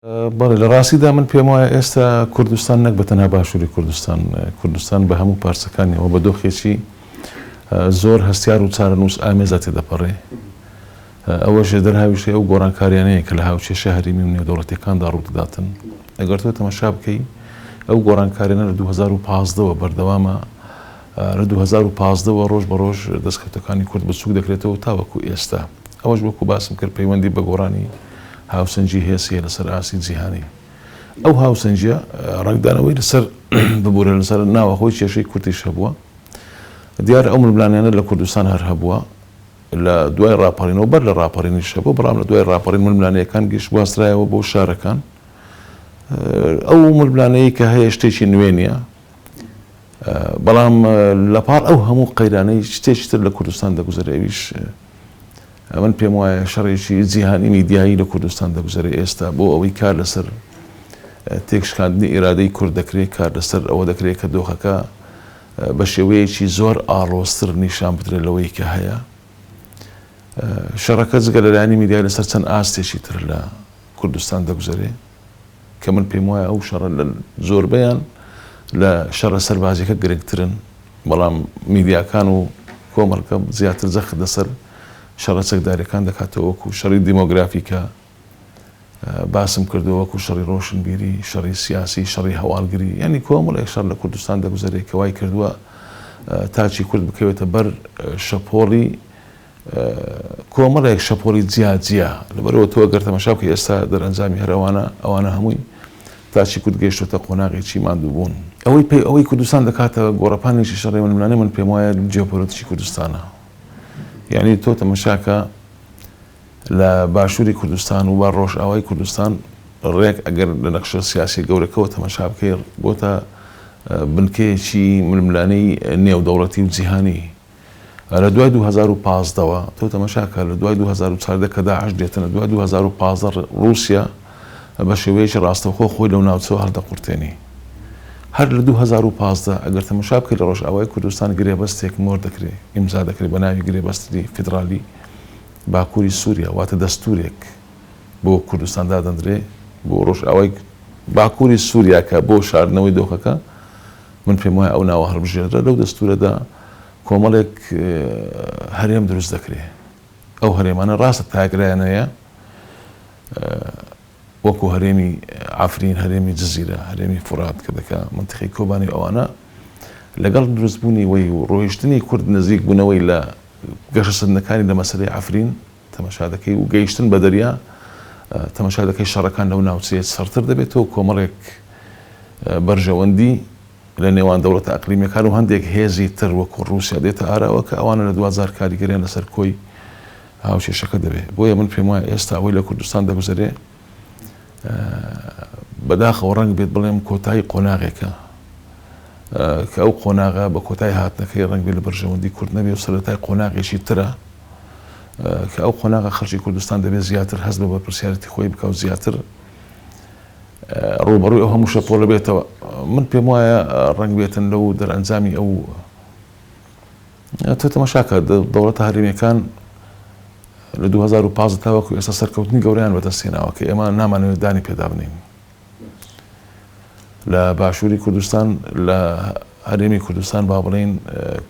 بەڵێ لە ڕاستیدا من پێم وایە ئێستا کوردستان نەک بە تەنها باشووری کوردستان، کوردستان بە هەموو پارچەکانیەوە بە دۆخێکی زۆر هەستیار و چارەنووس ئامێزا تێدەپەڕێ. ئەوەش دەرهاویشتەی ئەو گۆڕانکاریانەیە کە لە هاوکێشە هەرێمی و نێودەوڵەتیەکاندا ڕوودەداتن. ئەگەر تۆ تەمەشا بکەی ئەو گۆڕانکاریانە لە 2015 وە بەردەوامە، لە 2015 وە ڕۆژ بە ڕۆژ دەستکەوتەکانی کورد بچووک دەکرێتەوە تاوەکو ئێستا. ئەوەش وەکو باسم کرد پەیوەندی بە گۆڕانی هاوسەنگی هێز هەیە لەسەر ئاستی جیهانی. ئەو هاوسەنگیە ڕەنگدانەوەی لەسەر ببورە لەسەر ناوەخۆی کێشەی کوردیش هەبووە. دیارە ئەو ململانێیانە لە کوردستان هەر هەبووە لە دوای ڕاپەڕینەوە بەر لە ڕاپەڕینیش هەبوو بەڵام لە دوای ڕاپەڕین ململانێیەکان گشت گواسترایەوە بۆ شارەکان. ئەو ململانێیەی کە هەیە شتێکی نوێ نییە. بەڵام لەپاڵ ئەو هەموو قەیرانەی شتێکی تر لە کوردستان دەگوزەرێ ئەویش من پێم وایە شەڕێکی جیهانی میدیایی لە کوردستان دەگوزەرێ ئێستا بۆ ئەوەی کار لەسەر تێکشکاندنی ئیرادەی کورد دەکرێت کار لەسەر ئەوە دەکرێت کە دۆخەکە بە شێوەیەکی زۆر ئاڵۆزتر نیشان بدرێت لەوەی کە هەیە شەڕەکە جگە لە لایەنی میدیای لەسەر چەند ئاستێکی تر لە کوردستان دەگوزەرێ کە من پێم وایە ئەو شەڕە لە زۆربەیان لە شەڕە سەربازیەکە گرنگترن، بەڵام میدیاکان و کۆمەڵگە زیاتر جەخت لەسەر شەڕە چەکداریەکان دەکاتەوە وەکو شەڕی دیمۆگرافی کە باسم کردووە، وەکو شەڕی ڕۆشنبیری، شەڕی سیاسی، شەڕی هەواڵگری، یانی کۆمەڵێک شەڕ لە کوردستان دەگوزەرێ کە وای کردووە تاکی کورد بکەوێتە بەر شەپۆڵی کۆمەڵێک شەپۆلی جیا جیا، لەبەرئەوە تۆ گەر تەماشا بکەی ئێستا دەرئەنجامی هەر ئەوانە، ئەوانە هەمووی تاچی کورد گەیشتۆتە قۆناغێکی ماندووبوون. ئەوەی پێ ئەوەی کوردستان دەکاتە گۆڕەپانێکی شەڕی ململانێ من پێم وایە جیۆپۆلەتیکی کوردستانە. یانی تۆ تەماشاکە لە باشووری کوردستان و بە ڕۆژئاوای کوردستان ڕێک ئەگەر لە نەخشە سیاسیە گەورەکەوە تەماشا بکەی بۆتە بنکەیەکی ململانێی نێودەوڵەتی و جیهانی. لە دوای 2015 وە تۆ تەمەشا کە لە دوای 2014 کە داعش دێتن لە دوای 2015 ڕووسیا بە شێوەیەکی ڕاستەوخۆ خۆی لەو ناوچەوە هەڵدەقورتێنی. هەر لە 2015 ئەگەر تەمەشا بکەی لە ڕۆژئاوای کوردستان گرێبەستێک مۆر دەکرێ ئیمزا دەکرێ بە ناوی گرێبەستی فیدرالی باکووری سووریا واتە دەستوورێک بۆ کوردستان دادەندرێ بۆ ڕۆژئاوای باکووری سووریا کە بۆ شاردنەوەی دۆخەکە من پێم وایە ئەو ناوە هەڵبژێردرا، لەو دەستوورەدا کۆمەڵێک هەرێم دروست دەکرێ. ئەو هەرێمانە ڕاستە تاکلایەنەیە، وەکو هەرێمی عەفرین، هەرێمی جزیرە، هەرێمی فورات کە دەکا مەنتیقەی کۆبانی و ئەوانە، لەگەڵ دروستبوونی وەی و ڕۆیشتنی کورد نزیک بوونەوەی لە گەشەسەندنەکانی لە مەسەلەی عەفرین تەمەشا دەکەی و گەیشتن بە دەریا تەمەشا دەکەی شەڕەکان لەو ناوچەیە چڕتر دەبێتەوە، کۆمەڵێک بەرژەوەندی لە نێوان دەوڵەتە ئەقلیمیەکان و هەندێک هێزی تر وەکو ڕووسیا دێتە ئاراوە کە ئەوانە لە دواجار کاریگەریان لەسەر کۆی هاوکێشەکە دەبێت. بۆیە من پێم وایە ئێستا ئەوەی لە کوردستان دەگوزەرێ بەداخەوە ڕەنگ بێت بڵێم کۆتایی قۆناغێکە کە ئەو قۆناغە بە کۆتای هاتنەکەی ڕەنگ بێت لە بەرژەوەندی کورد نەبێ و سەرەتای قۆناغێکی ترە کە ئەو قۆناغە خەڵکی کوردستان دەبێت زیاتر هەست بە بەرپرسیارەتی خۆی بکا و زیاتر ڕووبەڕووی ئەو هەموو شەپۆلە بێتەوە. من پێم وایە ڕەنگ بێتن لەو دەرئەنجامی ئەو تۆ تەماشاکە دەوڵەتە هەرێمیەکان لە 2015 تاوەکو ئێستا سەرکەوتنی گەورەیان بەدەست هێناوە کە ئێمە نامانەوێت دانی پێدا بنێین. لە باشووری کوردستان لە هەرێمی کوردستان با بڵێین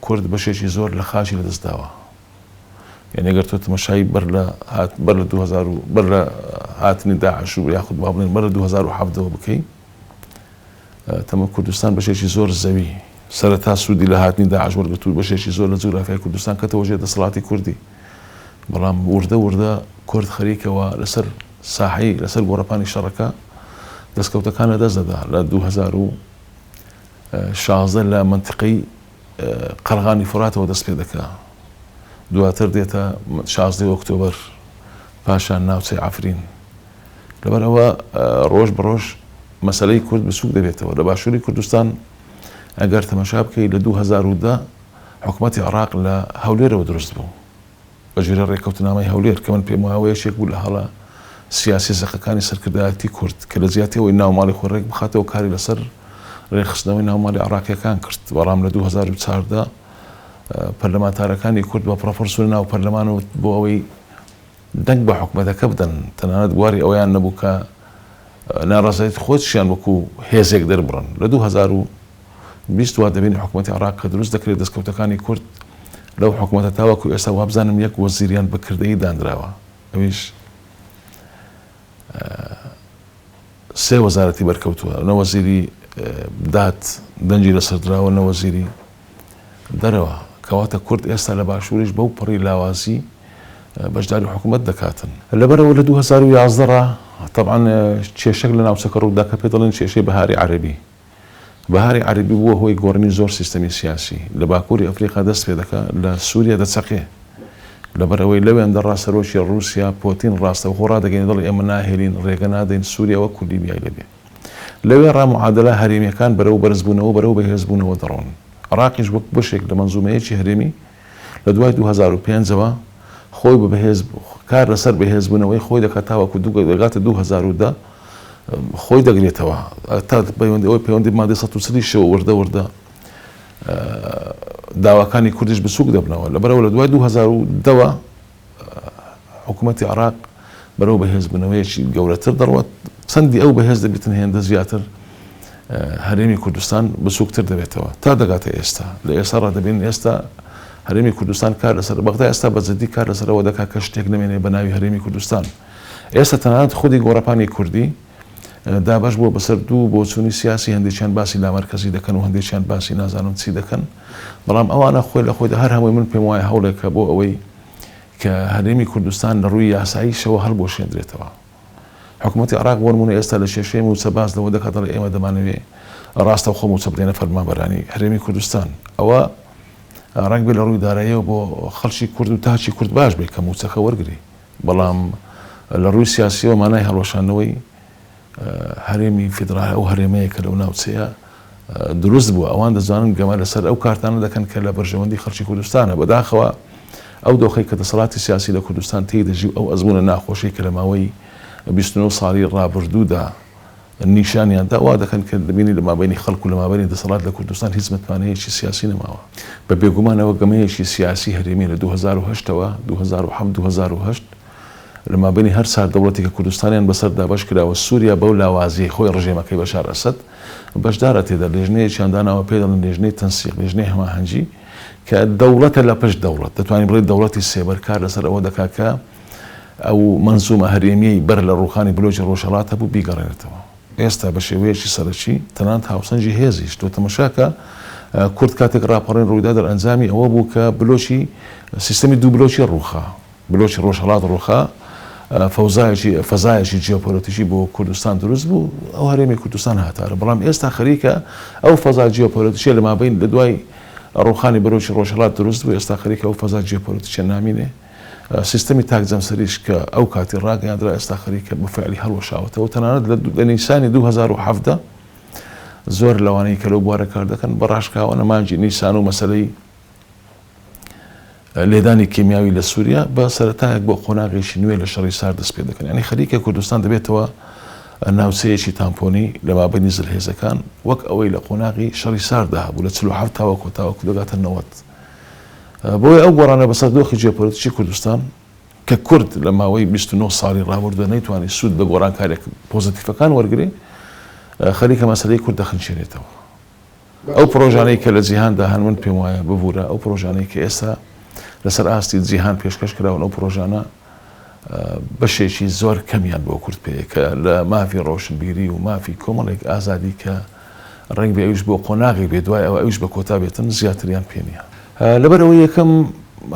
کورد بەشێکی زۆر لە خاکی لەدەست داوە. یعنی ئەگەر تۆ تەمەشای بەر لە هات بەر لە 2000 و بەر لە هاتنی داعش و یاخود با بڵێن بەر لە 2017 بکەی تەمە کوردستان بەشێکی زۆر زەوی سەرەتا سوودی لە هاتنی داعش وەرگرت و بەشێکی زۆر لە جوگرافیای کوردستان کەتەوە ژێر دەسەڵاتی کوردی بەڵام وردە وردە کورد خەریکەوە لەسەر ساحەی لەسەر گۆڕەپانی شەڕەکە دەستکەوتەکان لەدەست دەدا لە 2016 لە مەنتیقەی قەرغانی فوراتەوە دەست پێ دەکا دواتر دێتە 16 ئۆکتۆبەر پاشان ناوچەی عەفرین لەبەر ئەوە ڕۆژ بە ڕۆژ مەسەلەی کورد بچووک دەبێتەوە لە باشووری کوردستان ئەگەر تەمەشا بکەی لە 2010 حکوومەتی عراق لە هەولێرەوە دروست بوو بە گوێرەی ڕێککەوتنامەی هەولێر کە من پێم وایە یەکێک بوو لە هەڵە سیاسیە زەقەکانی سەرکردایەتی کورد کە لە جیاتی ئەوەی ناو ماڵی خۆی ڕێک بخاتەوە کاری لەسەر ڕێکخستنەوەی ناو ماڵی عێڕاقیەکان کرد بەڵام لە 2014 پەرلەمانتارەکانی کورد بە پڕەپڕ چوونە ناو پەرلەمان و بۆ ئەوەی دەنگ بە حکومەتەکە بدەن تەنانەت بواری ئەوەیان نەبوو کە ناڕەزایەتی خۆشیان وەکو هێزێک دەربڕن. لە 2020 وا دەبینی حکومەتی عێراق کە دروست دەکرێت دەستکەوتەکانی کورد لەو حکومەتە تاوەکو ئێستا وابزانم یەک وەزیریان بە کردەیی دانراوە ئەویش سێ وەزارەتی بەرکەوتووە، نە وەزیری داد دەنگی لەسەر دراوە، نە وەزیری دەرەوە. کەواتە کورد ئێستا لە باشووریش بەو پەڕی لاوازی بەشداری حکوومەت دەکاتن. لەبەرئەوە لە 2011 ڕا تەبعەن کێشەک لە ناوچەکە ڕوودا کە پێ دەڵێن کێشەی بەهاری عەرەبی. بەهاری عەرەبی بووە هۆی گۆڕینی زۆر سیستەمی سیاسی. لە باکووری ئەفریقا دەست پێ دەکا، لە سووریا دەچەقێ. لەبەر ئەوەی لەوێندەڕا سەرۆکی ڕووسیا پۆتین ڕاستەوخۆ ڕادەگەیەنێ دەڵێ ئێمە ناهێلین، ڕێگە نادەین سووریا وەکوو لیبیای لێ بێ. لەوێڕا معادلە هەرێمییەکان بەرەو بەرزبوونەوە بەرەو بەهێزبوونەوە دەڕۆن. عێراقیش وەک بەشێک لە مەنزوومەیەکی هەرێمی لە دوای 2005 ەوە خۆی بە بەهێز کار لەسەر بەهێزبوونەوەی خۆی دەکات تاوەکو دەگاتە 2010 خۆی دەگرێتەوە تا پەیوەندی ئەوەی پەیوەندی بە مادەی 140 یشەوە وردە وردە داواکانی کوردیش بچووک دەبنەوە. لەبەرئەوە لە دوای 2010 ەوە حکوومەتی عێراق بەرەو بەهێزبوونەوەیەکی گەورەتر دەڕوات، چەندی ئەو بەهێز دەبیتن هێندە زیاتر هەرێمی کوردستان بچووکتر دەبێتەوە تا دەگاتە ئێستا. لە ئێستا ڕا دەبینین ئێستا هەرێمی کوردستان کار لەسەر بەغدا ئێستا بە جدی کار لەسەر ئەوە دەکات کە شتێک نەمێنێ بە ناوی هەرێمی کوردستان. ئێستا تەنانەت خودی گۆڕەپانی کوردی دابەش بووە بەسەر دوو بۆچوونی سیاسی، هەندێکیان باسی لامەرکەزی دەکەن و هەندێکیان باسی نازانم چی دەکەن، بەڵام ئەوانە خۆی لە خۆیدا هەر هەمووی من پێم وایە هەوڵێکە بۆ ئەوەی کە هەرێمی کوردستان لە ڕووی یاساییشەوە هەڵبوەشێندرێتەوە. حکوومەتی عێراق بۆ نموونە ئێستا لە کێشەی مووچە باس لەوە دەکات دەڵێ ئێمە دەمانەوێ ڕاستەوخۆ مووچە بدەینە فەرمانبەرانی هەرێمی کوردستان. ئەوە ڕەنگ بێ لە ڕووی داراییەوە بۆ خەڵکی کورد و تاکی کورد باش بێ کە مووچەکە وەرگرێ، بەڵام لە ڕووی سیاسییەوە مانای هەڵوەشاندنەوەی هەرێمی فیدراڵی ئەو هەرێمەیە کە لەو ناوچەیە دروست بووە. ئەوان دەزانن گەمە لەسەر ئەو کارتانە دەکەن کە لە بەرژەوەندی خەڵکی کوردستانە. بەداخەوە ئەو دۆخەی کە دەسەڵاتی سیاسی لە کوردستان تێی دەژی و ئەو ئەزموونە ناخۆشەی کە لە ماوەی 29 ساڵی ڕابردوودا نیشانیان دا، وا دەکەن کە دەبینی لە مابەینی خەڵک و لە مابەینی دەسەڵات لە کوردستان هیچ متمانەیەکی سیاسی نەماوە. بە بێگومان ئەوە گەمەیەکی سیاسی هەرێمیە لە 2008 ەوە، 2007، 2008، لە مابەینی هەر چار دەوڵەتی کە کوردستانیان بەسەر دابەش کراوە، سوریا بەو لاوازیەی خۆی ڕژێمەکەی بەشار ئەسەد بەشدارە تێدا، لێژنەیەکیان داناوە پێی دەڵێن لێژنەی تەنسیق، لێژنەی هەماهەنگی، کە دەوڵەتە لە پشت دەوڵەت، دەتوانین بڵێین دەوڵەتی سێبەر کار لەسەر ئەوە دەکا کە ئەو مەنزومە هەرێمیەی بەر لە ڕووخانی بلۆکی ڕۆژهەڵات هەبوو بیگەڕێنێتەوە. ئێستا بە شێوەیەکی سەرەکی تەنانەت هاوسەنگی هێزیش تۆ تەمەشاکە کورد کاتێک ڕاپەڕین ڕوویدا دەرئەنجامی ئەوە بوو کە بلۆکی سیستەمی دوو بلۆکی ڕووخا بلۆکی ڕۆژهەڵات ڕووخا فەوزایەکی فەزایەکی جیۆپۆلەتیکی بۆ کوردستان دروست بوو ئەو هەرێمی کوردستان هاتارە بەڵام ئێستا خەریکە ئەو فەزا جیۆپۆلەتیکیە لە مابەین لە دوای ڕووخانی بلۆکی ڕۆژهەڵات دروست بوو ئێستا خەریکە ئەو فەزا جیۆپۆلەتیکیە نامینێ سیستەمی تاک جەمسەریش کە ئەو کاتی ڕاگەیاندرا ئێستا خەریکە بە فعلی هەڵوەشاوەتەوە تەنانەت لە نیسانی 2017 زۆر لەوانەی کە لەو بوارە کار دەکەن بە ڕاشکاوانە مانگی نیسان و مەسەلەی لێدانی کیمیاوی لە سووریا بە سەرەتایەک بۆ قۆناغێکی نوێ لە شەڕی سارد دەست پێ دەکەن یعنی خەریکە کوردستان دەبێتەوە ناوچەیەکی تامپۆنی لە مابەینی زلهێزەکان وەک ئەوەی لە قۆناغی شەڕی ساردا هەبوو لە 47 تاوەکو تاوەکو دەگاتە 90 بۆیە ئەو گۆڕانە بەسەر دۆخی جیۆپۆلەتیکی کوردستان کە کورد لە ماوەی 29 ساڵی ڕابردوودا نەیتوانی سوود لە گۆڕانکارییە پۆزەتیفەکان وەرگرێ، خەریکە مەسەلەی کورد دەخنچێنێتەوە. ئەو پڕۆژانەی کە لە جیهاندا هەن من پێم وایە ببوورە ئەو پڕۆژانەی کە ئێستا لەسەر ئاستی جیهان پێشکەش کراون ئەو پڕۆژانە بەشێکی زۆر کەمیان بۆ کورد پێیە کە لە مافی ڕۆشنبیری و مافی کۆمەڵێک ئازادی کە ڕەنگ بێ ئەویش بۆ قۆناغێک بێ دوای ئەوە ئەویش بە کۆتا بێتن زیاتریان پێ نییە. لەبەر ئەوەی یەکەم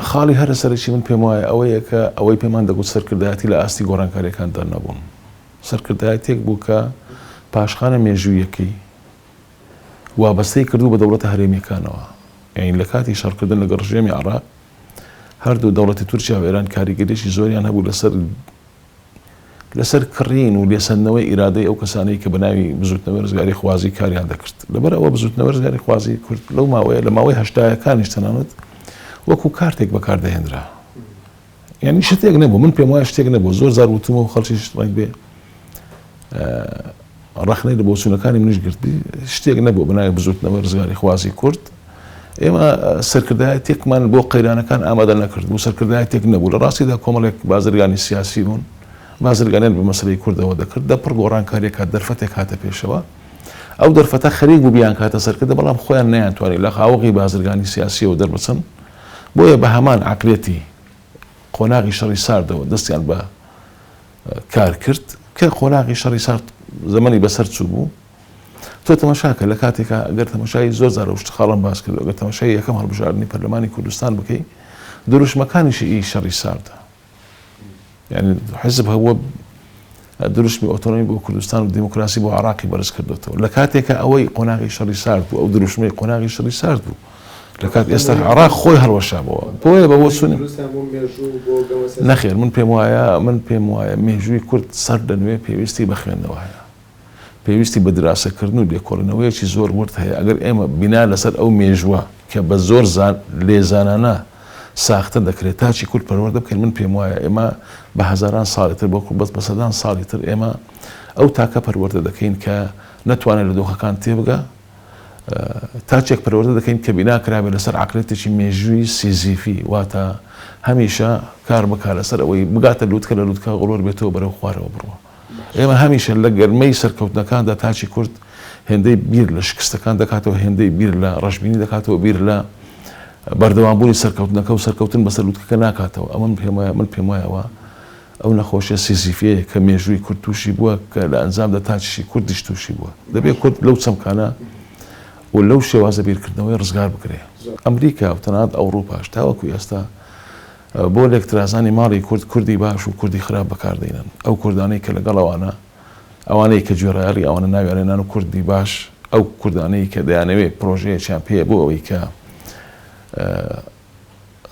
خاڵی هەرە سەرەکی من پێم وایە ئەوەیە کە ئەوەی پێمان دەگوت سەرکردایەتی لە ئاستی گۆڕانکارییەکاندا نەبوون. سەرکردایەتییەک بوو کە پاشخانە مێژووییەکەی وابەستەی کردبوو بە دەوڵەتە هەرێمییەکانەوە. یانی لە کاتی شەڕکردن لەگەڵ ڕژێمی عێراق هەردوو دەوڵەتی تورکیا و ئێران کاریگەریی زۆریان هەبوو لەسەر لەسەر کڕین و لێسەندنەوەی ئیرادەی ئەو کەسانەی کە بە ناوی بزووتنەوەی ڕزگاریخوازی کاریان دەکرد. لەبەر ئەوە بزووتنەوەی ڕزگاریخوازی کورد لەو ماوەیە، لە ماوەی هەشتایەکانیش تەنانەت وەکوو کارتێک بەکار دەهێنرا. یانی شتێک نەبوو، من پێم وایە شتێک نەبوو. زۆر جار وتومە و خەڵکیش ڕەنگ بێ ڕەخنەی لە بۆچوونەکانی منیش گرت، شتێک نەبوو بە ناوی بزووتنەوەی ڕزگاریخوازی کورد. ئێمە سەرکردایەتیەکمان بۆ قەیرانەکان ئامادە نەکردبوو، سەرکردایەتیەک نەبوو. لە ڕاستیدا کۆمەڵێک بازرگانی سیاسی بوون. بازرگانیان بە مەسەلەی کوردەوە دەکرد، دەپڕ گۆڕانکارییەک هات، دەرفەتێک هاتە پێشەوە، ئەو دەرفەتە خەریک بوو بیانکاتە سەرکردە، بەڵام خۆیان نەیانتوانی لە قاوغی بازرگانی سیاسییەوە دەربچن، بۆیە بە هەمان عەقلیەتی قۆناغی شەڕی ساردەوە دەستیان بە کار کرد، کە قۆناغی شەڕی سارد زەمەنی بەسەر چووبوو. تۆ تەماشاکە لە کاتێکا گەر تەماشای زۆر جار ئەو شت خاڵەم باس کردوە گەر تەماشای یەکەم هەڵبژاردنی پەرلەمانی کوردستان بکەی دروشمەکانیشی ئی شەڕی ساردە یعنی حزب هەبووە دروشمی ئۆتۆنۆمی بۆ کوردستان و دیموکراسی بۆ عراقی بەرز کردوێتەوە لە کاتێکە ئەوەی قۆناغی شەڕی سارد بوو ئەو دروشمەی قۆناغی شەڕی سارد بوو لە کات ئێستا عراق خۆی هەڵوەشابەوە بۆیە بە بۆچوونی نەخێر من پێم وایە من پێم وایە مێژووی کورد سەر لە نوێ پێویستی بە خوێندنەوە هەیە پێویستی بە دراسەکردن و لێکۆڵینەوەیەکی زۆر ورد هەیە، ئەگەر ئێمە بینا لەسەر ئەو مێژووە کە بە زۆر لێزانانە ساختە دەکرێت تاکی کورد پەروەردە بکەین، من پێموایە ئێمە بە هەزاران ساڵی تر بەڵکو بەس بە سەدان ساڵی تر ئێمە ئەو تاکە پەروەردە دەکەین کە نەتوانێت لە دۆخەکان تێبگا، تاکێک پەروەردە دەکەین کە بینا کرابێت لەسەر عەقڵیەتێکی مێژووی سیزیفی، واتە هەمیشە کار بکات لەسەر ئەوەی بگاتە لوتکە، لە لوتکە غڵۆر بێتەوە بەرەو خوارەوە بڕوا. ئێمە هەمیشە لە گەرمەی سەرکەوتنەکاندا تاکی کورد هێندەی بیر لە شکستەکان دەکاتەوە، هێندەی بیر لە ڕەشبینی دەکاتەوە، بیر لە بەردەوامبوونی سەرکەوتنەکە و سەرکەوتن بەسەر لوتکەکە ناکاتەوە. ئەمە من پێم وایە، من پێم وایە ئەوە ئەو نەخۆشیە سیزیفیەیە کە مێژووی کورد تووشی بووە، کە لە ئەنجامدا تاکیشی کوردیش تووشی بووە. دەبێ کورد لەو چەمکانە و لەو شێوازە بیرکردنەوەی ڕزگار بکرێ. ئەمریکا و تەنانەت ئەوڕوپاش تاوەکو ئێستا بۆ لێکترازانی ماڵی کورد، کوردی باش و کوردی خراپ بەکار دەینن. ئەو کوردانەی کە لەگەڵ ئەوانە، ئەوانەی کە گوێڕایەڵی ئەوانە ناویان لێنان و کوردی باش، ئەو کوردانەی کە دەیانەوێ پرۆژەیەکیان پێیە بۆ ئەوەی کە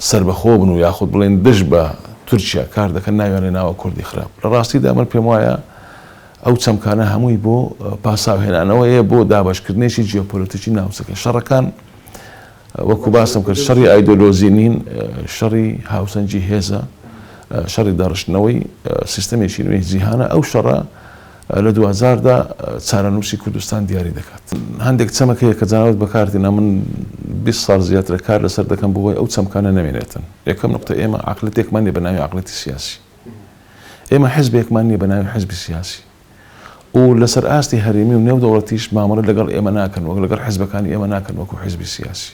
سەربەخۆ بن و یاخود بڵێن دژ بە تورکیا کار دەکەن ناویان لێناوە کوردی خراپ. لە ڕاستیدا من پێم وایە ئەو چەمکانە هەمووی بۆ پاساوهێنانەوەیە بۆ دابەشکردنێکی جیۆپۆلەتیکی ناوچەکە. شەڕەکان وەکو باسم کرد شەڕی ئایدۆلۆژی نین، شەڕی هاوسەنگی هێزە، شەڕی داڕشتنەوەی سیستەمێکی نوێی جیهانە، ئەو شەڕە لە دواجاردا چارەنووسی کوردستان دیاری دەکات. هەندێک چەمک هەیە کە جەنابت بەکارتێنا، من 20 ساڵ زیاترە کار لەسەر دەکەم بۆ ئەوەی ئەو چەمکانە نەمێنێتن. یەکەم نوقتە ئێمە عەقڵیەتێکمان نییە بە ناوی عەقڵیەتی سیاسی. ئێمە حزبێکمان نییە بە ناوی حزبی سیاسی. و لەسەر ئاستی هەرێمی و نێودەوڵەتیش مامەڵە لەگەڵ ئێمە ناکەن وەک لەگەڵ حزبەکانی ئێمە ناکەن وەکو حزبی سیاسی.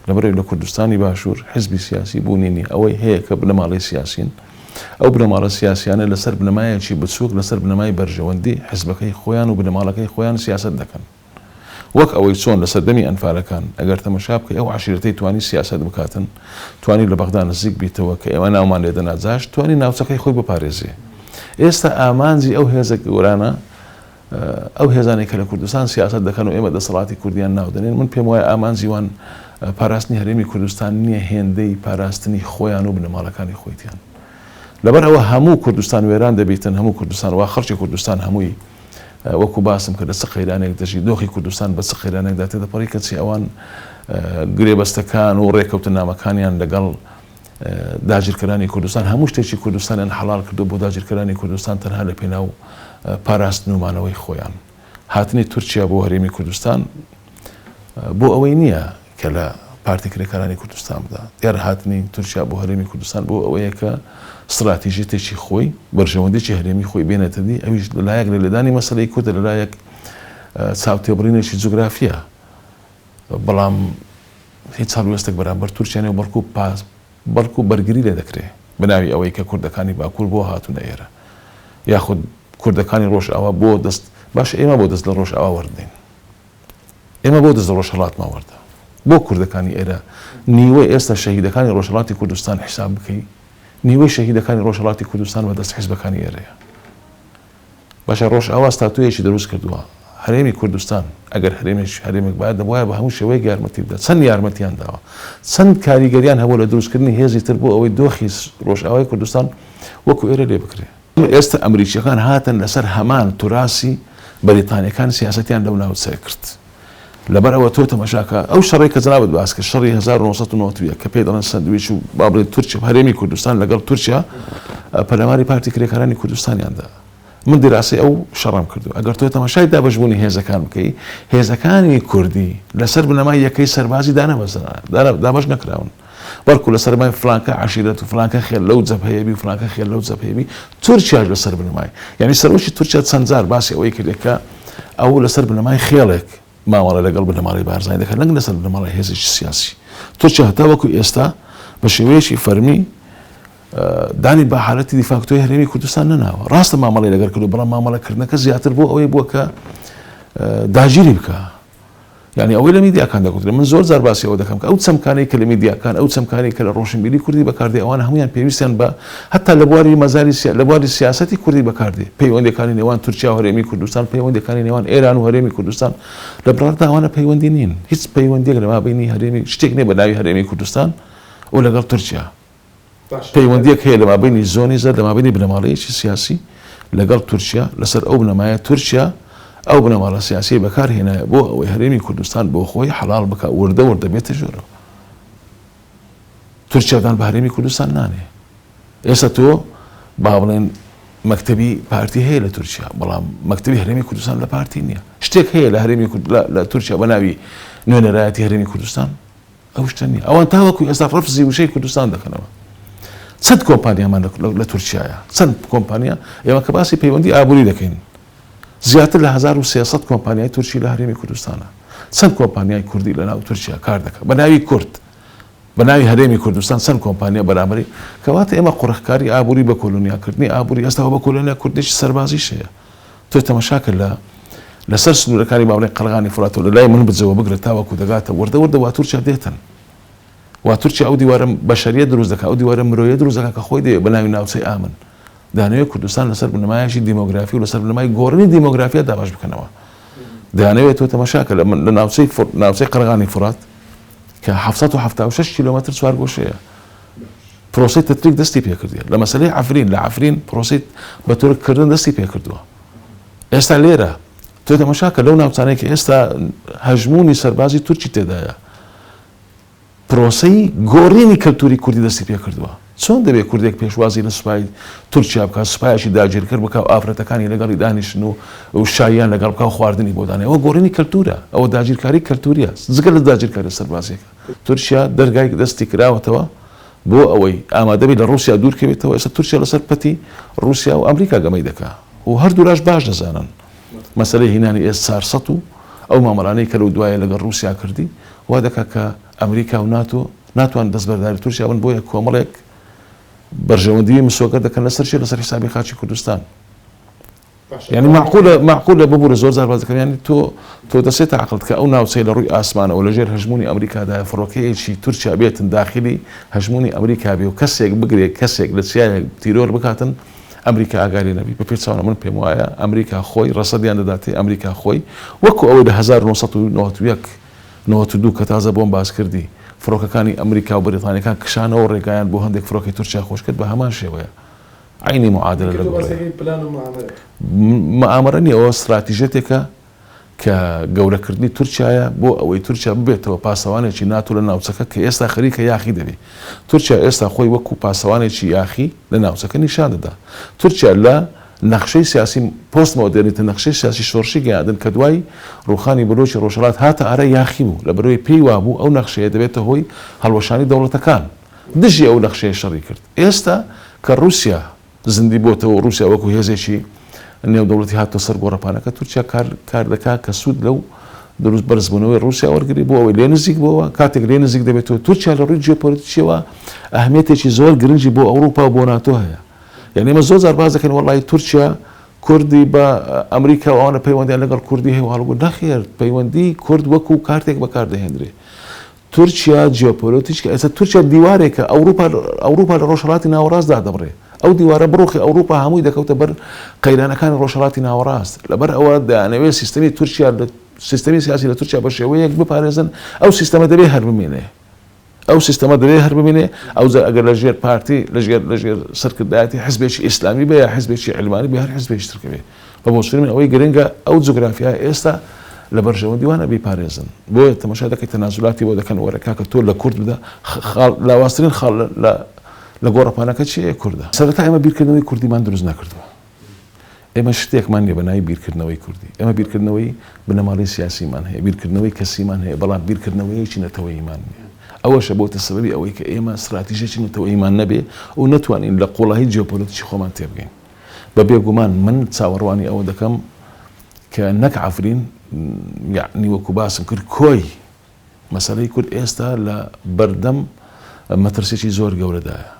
لەبەرئەوەی لە کوردستانی باشوور حزبی سیاسی بوونی نییە، ئەوەی هەیە کە بنەماڵەی سیاسین، ئەو بنەماڵە سیاسیانە لەسەر بنەمایەکی بچووک، لەسەر بنەمای بەرژەوەندی حزبەکەی خۆیان و بنەماڵەکەی خۆیان سیاسەت دەکەن. وەک ئەوەی چۆن لە سەردەمی ئەنفالەکان ئەگەر تەمەشا بکەی ئەو عەشیرەتەی توانی سیاسەت بکاتن، توانی لە بەغدا نزیک بیتەوە کە ئێمە ناومان لێ دەنا جاش، توانی ناوچەکەی خۆی بپارێزێ. ئێستا ئامانجی ئەو هێزە گەورانە، ئەو هێزانەی کە لە کوردستان سیاسەت دەکەن و ئێمە دەسەڵاتی کوردیان ناو دەنێین، من پێم وایە ئامانجی وان پاراستنی هەرێمی کوردستان نییە هێندەی پاراستنی خۆیان و بنەماڵەکانی خۆیتیان. لەبەر ئەوە هەموو کوردستان وێران دەبیتن، هەموو کوردستان وا خەڵکی کوردستان هەمووی وەکو باسم کرد لە چ قەیرانێک دەژی، دۆخی کوردستان بە چ قەیرانێکدا تێدەپەڕی، کەچی ئەوان گرێبەستەکان و ڕێکەوتننامەکانیان لەگەڵ داگیرکەرانی کوردستان هەموو شتێکی کوردستانیان حەڵاڵ کردو بۆ داگیرکەرانی کوردستان تەنها لە پێناو پاراستن و مانەوەی خۆیان. هاتنی تورکیا بۆ هەرێمی کوردستان بۆ ئەوەی نییە کە لە پارتی کرێکارانی کوردستان بدا. دیارە هاتنی تورکیا بۆ هەرێمی کوردستان بۆ ئەوەیە کە ستراتیژیەتێکی خۆی، بەرژەوەندیی هەرێمی خۆی بێنێتە دی، ئەویش لە لایەک لە لێدانی مەسەلەی کوردە، لە لایەک چاوتێبڕینێکی جوگرافییە. بەڵام هیچ هەڵوێستێک بەرامبەر تورکیا نییە و بەڵکو بەڵکو بەرگری لێ دەکرێ بە ناوی ئەوەی کە کوردەکانی باکوور بۆ هاتوونە ئێرە یاخود کوردەکانی ڕۆژئاوا بۆ دەست باشە ئێمە بۆ دەست لە ڕۆژئاوا وەردەین؟ ئێمە بۆ دەست لە ڕۆژهەڵاتمان وەردا؟ بۆ کوردەکانی ئێرە نیوەی ئێستا شەهیدەکانی ڕۆژهەڵاتی کوردستان حیساب بکەی نیوەی شەهیدەکانی ڕۆژهەڵاتی کوردستان بە دەست حیزبەکانی ئێرەیە. باشە ڕۆژئاوا ستاتۆیەکی دروست کردووە هەرێمی کوردستان ئەگەر هەرێمێک هەرێمێک باید دەبوایە بە هەموو شێوەیەک یارمەتی بدات چەند یارمەتیان داوە چەند کاریگەریان هەبوو لە دروستکردنی هێزی تر بۆ ئەوەی دۆخی ڕۆژئاوای کوردستان وەکو ئێرە لێ بکرێ. ئێستا ئەمریکیەکان هاتن لەسەر هەمان توراسی بەریتانیەکان سیاسەتیان لەو ناوچەیە کرد. لەبەر ئەوە تۆ تەماشاکە ئەو شەڕەی کە جەنابت باس کرد شەڕی 1991 کە پێی دەڵێن سەندویچ و با بڵێین تورکیا هەرێمی کوردستان لەگەڵ تورکیا پەلاماری پارتی کرێکارانی کوردستانیان دا. من دیراسەی ئەو شەڕەم کردو ئەگەر تۆ تەماشای دابەشبوونی هێزەکان بکەی هێزەکانی کوردی لەسەر بنەمای یەکەی سەربازی دانەمەزرا دابەش نەکراون. بەڵکو لەسەر بنەمای فلانکە عەشیرەت و فلانکە خێل لەو جەبهەیە بی و فلانکە خێل لەو جەبهەیە بی. تورکیاش لەسەر بنەمای یانی سەرۆکی تورکیا چەند جار باسی ئەوەی کردە کە ئەو لەسەر بنەمای خێڵێک مامەڵە لەگەڵ بنەماڵەی بارزانی دەکات نەک لەسەر بنەماڵەی هێزێکی سیاسی. تورکیا هەتاوەکو ئێستا بە شێوەیەکی فەرمی دانی بە حالەتی دیفاکتۆی هەرێمی کوردستان نەناوە. ڕاستە مامەڵەی لەگەڵ کردووە، بەڵام مامەڵەکردنەکە زیاتر بۆ ئەوەی بووە کە داگیری بکا. یانی ئەوەی لە میدیاکان دەگوترێت، من زۆر جار باسی ئەوە دەکەم کە ئەو چەمکانەی کە لە میدیاکان، ئەو چەمکانەی کە لە ڕۆشنبیری کوردی بەکاردێ، ئەوانە هەموویان پێویستیان بە هەتا لە بواری مەزاری سیا، لە بواری سیاسەتی کوردی بەکاردێ. پەیوەندییەکانی نێوان تورکیا و هەرێمی کوردستان، پەیوەندییەکانی نێوان ئێران و هەرێمی کوردستان، لە بنەڕەتدا ئەوانە پەیوەندی نین. هیچ پەیوەندییەک لە مابەینی هەرێمی، شتێک نییە بە ناوی هەرێمی کوردستان و لەگەڵ تورکیا. پەیوەندییەک هەیە لە مابەینی زۆنی زەرد، لە مابەینی بنەماڵەیەکی سیاسی لەگەڵ تورکیا، لەسەر ئەو بنەمایە تورکیا ئەو بنەماڵە سیاسیەی بەکار هێنایە بۆ ئەوەی هەرێمی کوردستان بۆ خۆی حەڵاڵ بکا، وردە وردە بێتە ژوورەوە. تورکیا دان بە هەرێمی کوردستان نانێ. ئێستا تۆ با بڵێن مەکتەبی پارتی هەیە لە تورکیا، بەڵام مەکتەبی هەرێمی کوردستان لە پارتی نییە. شتێک هەیە لە هەرێمی لە تورکیا بە ناوی نوێنەرایەتی هەرێمی کوردستان؟ ئەو شتە نییە. ئەوان تاوەکو ئێستا ڕەفزی وشەی کوردستان دەکەنەوە. چەند کۆمپانیامان لە تورکیایە؟ چەند کۆمپانیا؟ ئێمە کە باسی پەیوەندی ئابووری دەکەین زیاتر لە 1300 کۆمپانیای تورکی لە هەرێمی کوردستانە. چەند کۆمپانیای کوردی لە ناو تورکیا کار دەکات بە ناوی کورد، بە ناوی هەرێمی کوردستان چەند کۆمپانیا بەرامبەری؟ کەواتە ئێمە قۆرخکاری ئابووری بە کۆلۆنیاکردنی ئابووری ئێستا بە کۆلۆنیا کوردێکی سەربازیش هەیە. تۆ تەمەشا کە لە لەسەر سنوورەکانی با بڵێین قەڵغانی فوراتەوە لە لای منبجەوە بگرە تاوەکو دەگاتە وردە وردە وا تورکیا دێتن وا تورکیا ئەو دیوارە بەشەریە دروست دەکات ئەو دیوارە مرۆیە دروست دەکات کە خۆی دەیەوێت بە ناوی ناوچەی ئامن دەیانەوێت کوردستان لەسەر بنەمایەکی دیمۆگرافی و لەسەر بنەمای گۆڕینی دیمۆگرافیا دابەش بکەنەوە دەیانەوێت تۆ تەمەشا کە لە ناوچەی ناوچەی قەرغانی فورات کە 776 کیلۆمەتر چوارگۆشەیە پرۆسەی تەتریک دەستی پێکردیە لە مەسەلەی عەفرین، لە عەفرین پرۆسەی بە تورک کردن دەستی پێکردووە. ئێستا لێرە تۆ تەمەشا کە لەو ناوچانەی کە ئێستا هەژموونی سەربازی تورکی تێدایە پرۆسەی گۆڕینی کەلتوری کوردی دەستی پێکردووە. چۆن دەبێت کوردێک پێشوازی لە سوپای تورکیا بکات، سوپایەکی داگیرکەر بکا و ئافرەتەکانی لەگەڵی دانیشن و شاییان لەگەڵ بکا و خواردنی بۆ دانێ؟ ئەوە گۆڕینی کەلتورە، ئەوە داگیرکاری کەلتوریە جگە لە داگیرکاریە سەربازیەکە. تورکیا دەرگای دەستی کراوەتەوە بۆ ئەوەی ئامادەبێت لە ڕووسیا دوور کەوێتەوە، ئێستا تورکیا لەسەر پەتی ڕووسیا و ئەمریکا گەمەی دەکا و هەردوولاش باش دەزانن مەسەلەی هینانی ئێس 400 و ئەو مامەڵانەی کە لەو دوایە لەگەڵ ڕووسیا کردی وا دەکا کە ئەمریکا و ناتۆ ناتوان دەستبەرداری تورکیا بن بۆیە کۆمەڵێک بەرژەوەندیی مسۆگەر دەکەن لەسەر چی؟ لەسەر حیسابی خاکی کوردستان. یانی مەعقولە مەعقولە ببورە زۆر جار باس دەکەم یانی تۆ تۆ دەچێتە عەقڵت کە ئەو ناوچەی لە ڕووی ئاسمانەوە لە ژێر هەژموونی ئەمریکادایە فڕۆکەیەکی تورکیا بێتن داخلی هەژموونی ئەمریکا بێ و کەسێک بگرێ کەسێک لە چیایەک تیرۆر بکاتن ئەمریکا ئاگای لێ نەبی بە پێچەوانە من پێم وایە ئەمریکا خۆی ڕەسەدیان دەداتێ ئەمریکا خۆی وەکو ئەوەی لە 1991 92 کە تازە بۆم باس کردی فڕۆکەکانی ئەمریکا و بەریتانیەکان کشانەوە ڕێگایان بۆ هەندێک فڕۆکەی تورکیا خۆش کرد بە هەمان شێوەیە عەینی معادلە لە گۆڕێ. مئامەرە نیە ئەوە ستراتیژیەتێکە کە گەورەکردنی تورکیایە بۆ ئەوەی تورکیا ببێتەوە پاسەوانێکی ناتۆ لە ناوچەکە کە ئێستا خەریکە یاخی دەبێ. تورکیا ئێستا خۆی وەکو پاسەوانێکی یاخی لە ناوچەکە نیشان دەدا. تورکیا لە نەخشەی سیاسی پۆست مۆدێرنیتە نەخشەی سیاسی شۆڕشی گەیاندن کە دوای ڕووخانی بلۆکی ڕۆژهەڵات هاتە ئارا یاخی بوو لەبەرئەوەی پێی وابوو ئەو نەخشەیە دەبێتە هۆی هەڵوەشانی دەوڵەتەکان. دژی ئەو نەخشەیە شەڕی کرد. ئێستا کە ڕووسیا زیندی بۆتەوە و ڕووسیا وەکو هێزێکی نێودەوڵەتی هاتۆتە سەر گۆڕەپانەکە، تورکیا کار کار دەکات کە سوود لەو دروست بەرزبوونەوەی ڕووسیا وەرگری بۆ ئەوەی لێ نزیک بۆوە. کاتێک لێ نزیک دەبێتەوە، تورکیا لە ڕووی جیۆپۆلیتیکیەوە ئەهمیەتێکی زۆر گرنگی بۆ ئەوروپا و بۆ ناتۆ هەیە. یانی ئێمە زۆر جار باس دەکەین وەڵڵاهی تورکیا کوردی بە ئەمریکا و ئەوانە پەیوەندیان لەگەڵ کوردی هەیە و هەڵگو نەخێر پەیوەندی کورد وەکو کارتێک بەکار دەهێنرێ. تورکیا جیۆپۆلۆتیچکە ئێستا تورکیا دیوارێکە ئەوروپا ئەوروپا لە ڕۆژهەڵاتی ناوەڕاست دادەبڕێ ئەو دیوارە بڕوخێ ئەوروپا هەمووی دەکەوتە بەر قەیرانەکانی ڕۆژهەڵاتی ناوەڕاست لەبەر ئەوە دەیانەوێت سیستەمی تورکیا لە سیستەمی سیاسی لە تورکیا بە شێوەیەک بپارێزن ئەو سیستەمە دەبێ هەر بمێنێ ئەو سیستەمە دەبێ هەر بمێنێ ئەوجا ئەگەر لە ژێر پارتی لە ژێر لە ژێر سەرکردایەتی حزبێکی ئیسلامی بێ یا حزبێکی عیلمانی بێ هەر حزبێکی تر کە بێ بە بۆچوونی من ئەوەی گرنگە ئەو جوگرافیایە ئێستا لە بەرژەوەندی وانە بیپارێزن بۆیە تەماشا دەکەی تەنازولاتی بۆ دەکەن وەرە کاکە تۆ لە کورد بدە خاڵ لاوازترین خاڵ لە لە گۆڕەپانەکە چییە کوردە سەرەتا ئێمە بیرکردنەوەی کوردیمان دروست نەکردووە ئێمە شتێکمان نییە بە ناوی بیرکردنەوەی کوردی ئێمە بیرکردنەوەی بنەماڵەی سیاسیمان هەیە بیرکردنەوەی کەسیمان هەیە بەڵام بیرکردنەوەیەکی نەتەوەییمان نییە. ئەوەشە بۆتە سەبەبی ئەوەی کە ئێمە ستراتیژێکی نەتەوەییمان نەبێ و نەتوانین لە قوڵایی جیۆپۆلەتیکی خۆمان تێبگەین. بە بێگومان من چاوەڕوانی ئەوە دەکەم کە نەک عەفرین، یەعنی وەکو باسم کرد کۆی مەسەلەی کورد ئێستا لە بەردەم مەترسیی زۆر گەورەدایە.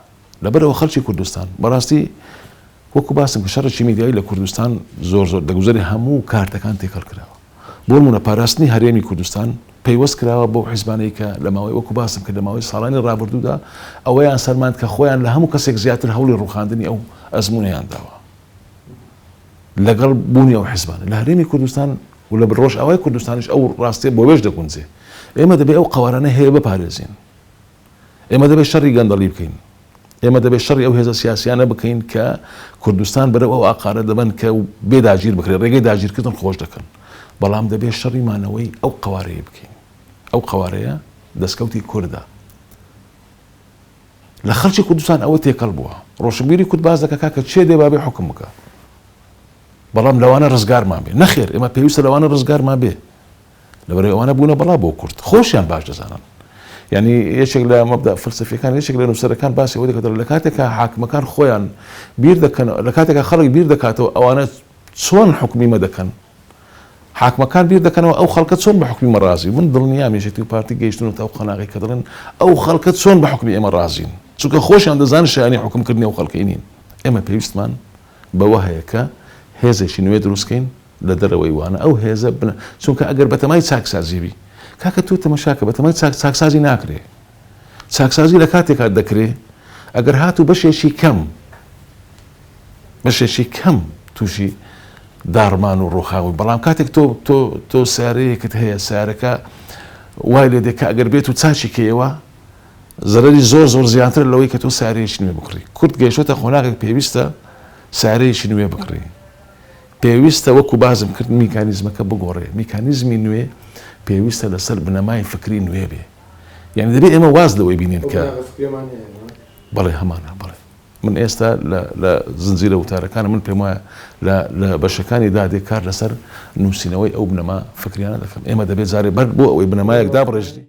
لەبەرئەوە خەڵکی کوردستان بەڕاستی وەکو باسم کرد شەڕێکی میدیایی لە کوردستان زۆر زۆر دەگوزەرێ هەموو کارتەکان تێکەڵ کراوە. بۆ نموونە پاراستنی هەرێمی کوردستان پەیوەست کراوە بەو حیزبانەی کە لە ماوەی وەکو باسم کرد لە ماوەی ساڵانی ڕابردوودا ئەوەیان سەلماند کە خۆیان لە هەموو کەسێک زیاتر هەوڵی ڕووخاندنی ئەو ئەزموونەیان داوە لەگەڵ بوونی ئەو حیزبانە لە هەرێمی کوردستان و لە ڕۆژئاوای کوردستانیش ئەو ڕاستیە بۆ وێش دەگونجێ. ئێمە دەبێ ئەو قەوارانە هەیە بپارێزین. ئێمە دەبێت شەڕی گەندەڵی بکەین. ئێمە دەبێت شەڕی ئەو هێزە سیاسیانە بکەین کە کوردستان بەرەو ئەو ئاقارە دەبەن کە بێ داگیر بکرێت، ڕێگەی داگیرکردن خۆش دەکەن. بەڵام دەبێت شەڕی مانەوەی ئەو قەوارەیە بکەین. ئەو قەوارەیە دەستکەوتی کوردە. لە خەڵکی کوردستان ئەوە تێکەڵ بووە. ڕۆشنبیری کورد باس دەکا کاکە کێ دێ با بێ حوکم بکا. بەڵام لەوانە ڕزگارمان بێ. نەخێر ئێمە پێویستە لەوانە ڕزگارمان بێ. لەبەرئەوەی ئەوانە بوونە بەڵا بۆ کورد. خۆشیان باش دەزانن. یانی یەکێک لە مەبدەئ فەلسەفیەکان یەکێک لە نووسەرەکان باسی ئەوە دەکات لە کاتێکا حاکمەکان خۆیان بیر دەکەنەوە لە کاتێکا خەڵک بیر دەکاتەوە ئەوانە چۆن حوکمی مە دەکەن حاکمەکان بیر دەکەنەوە ئەو خەڵکە چۆن بە حوکمی مە ڕازی من دڵنیام یەکێتی و پارتی گەیشتونەتە ئەو قۆناغەی کە دەڵێن ئەو خەڵکە چۆن بە حوکمی ئێمە ڕازین چونکە خۆشیان دەزانن شایانی حوکمکردنی ئەو خەڵکەی نین ئێمە پێویستمان بەوە هەیە کە هێزێکی نوێ دروست کەین لە دەرەوەی وانە ئەو هێزە بنە چونکە ئەگەر بەتەمای چاکسازی بی کاکە تۆ تەمەشاکە بەتەمای چاک چاکسازی ناکرێ چاکسازی لە کاتێکا دەکرێ ئەگەر هاتوو بەشێکی کەم بەشێکی کەم تووشی داڕمان و ڕوخاوی بەڵام کاتێک تۆ تۆ تۆ سیارەیەکت هەیە سیارەکە وای لێ دێ کە ئەگەر بێت و چاکی کەیەوە زەرەری زۆر زۆر زیاترە لەوەی کە تۆ سیارەیەکی نوێ بکڕی کورد گەیشتۆتە قۆناغێک پێویستە سیارەیەکی نوێ بکڕی پێویستە وەکو باسم کرد میکانیزمەکە بگۆڕێ، میکانیزمی نوێ پێویستە لەسەر بنەمای فکری نوێ بێ. یانی دەبێ ئێمە واز لەوەی بینین کە. ئەو بناغە فکریەمان هەیە نا؟ بەڵێ هەمانە، بەڵێ. من ئێستا لە لە زنجیرە وتارەکانم من پێم وایە لە لە بەشەکانی دادێ کار لەسەر نووسینەوەی ئەو بنەما فکریانە دەکەم. ئێمە دەبێ جارێ بەر بۆ ئەوەی بنەمایەک دابڕێژرێ.